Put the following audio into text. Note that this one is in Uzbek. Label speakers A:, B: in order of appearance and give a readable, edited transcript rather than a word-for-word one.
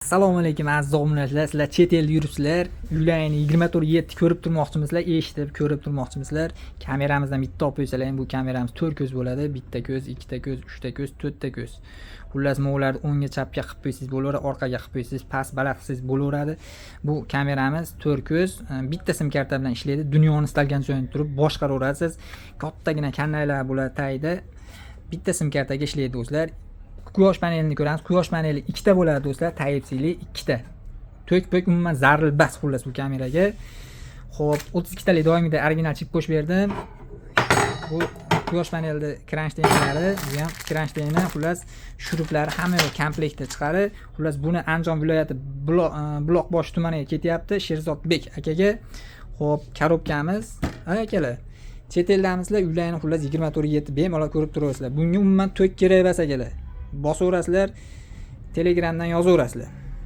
A: Assalomu alaykum, aziz obunachilar. Sizlar chet elda yuribsizlar, uylaringni 24/7 ko'rib turmoqchimisizlar, eshitib ko'rib turmoqchimisizlar? Kameramizdan bitta olib qo'ysalar ham, bu kameramiz to'rt ko'z bo'ladi: bitta ko'z, ikkita ko'z, uchta ko'z, to'rtta ko'z. Xullas, ularni o'ngga, chapga qilib qo'ysangiz bo'laveradi, orqaga qilib qo'ysangiz, past, baland qilsangiz bo'laveradi. Bu kameramiz to'rt ko'z, bitta sim karta bilan ishlaydi. Dunyoni istalgan joyida turib boshqaraverasiz. Kattagina kanallar bo'ladi tagida, bitta sim kartaga ishlaydi, do'stlar. Quyosh panelini ko'ramiz. Quyosh paneli ikkita bo'ladi, do'stlar, Type C ikkita. Tok pok umuman zaril bas. Xullas, bu kameraga, ho'p, 32 talik doimgidek original chip qo'shib berdim. Bu quyosh panelni kronshteynlari, bu ham kronshteyni, xullas, shuruplari, hamma yoq komplektda chiqadi. Xullas, buni Andijon viloyati Buloqboshi tumaniga ketyapti, Sherzodbek akaga. Ho'p, коробка miz. Akalar, chet eldamisizlar, uylarni, xullas, 24/7 bemalol ko'rib turasizlar. Bunga umuman tok kerak emas, akalar. Bosaverasizlar, Telegramdan yozaverasizlar.